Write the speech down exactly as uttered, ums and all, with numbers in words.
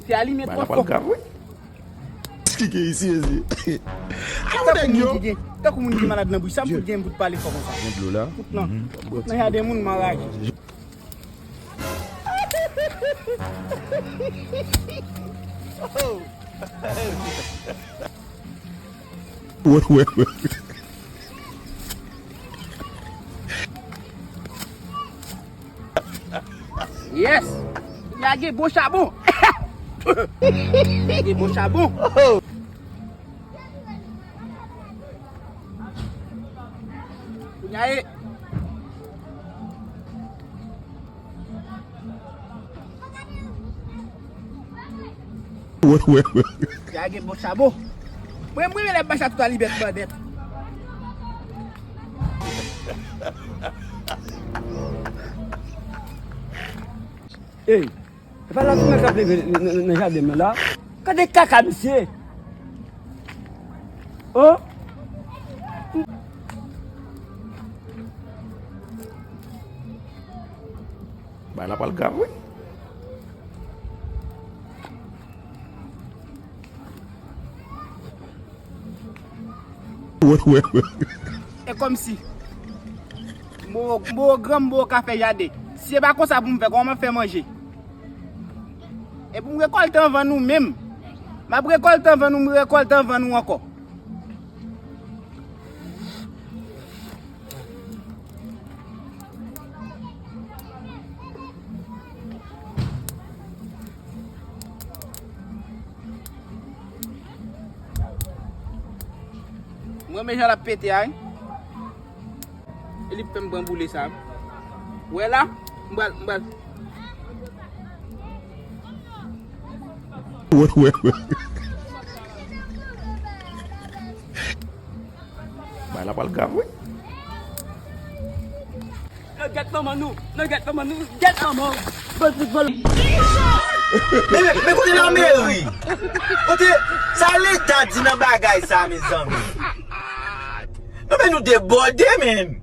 Fè a limen twò fò. Ki gen isi, isi? Tankou moun ki gen, tankou moun ki malad nan bouch, sa m fout gen pou t pale fò konsa. Gen dlo la. Fout nan, fout nan jaden moun m anraje. Wè, wè, wè. Yes! Kounya gen bon chabon! Gen bon chabon! Kounya e. Wè, wè, wè. Kounya gen bon chabon. Mwen, mwen, lè bacha tout a libèt bandèt. Ey, e pa la tou nèg k ap leve nan, nan, nan jaden mwen la. Gade kaka misye. Oh. Bagay la pral grav, wi. Wè, wè, wè. E kòmsi. Mo, mo granm, mo ka fè jaden. Si se pa konsa pou m fè, kòman m ap fè manje? Epi m rekòlte anvan nou menm. M ap rekòlte anvan nou, m rekòlte anvan nou ankò. M renmen jan l ap pete a, wi. E li fè m pran boule sa. Wè la, m pral, m pral. Wè, wè, wè. Bagay la pral grav, wi. Nan gèt manman nou, nan gèt manman nou, gèt manman. Bandi vòlò. Men, men, men kote lanmeri? Kote sa leta di nan bagay sa, mezanmi? Non, men nou debòde menm.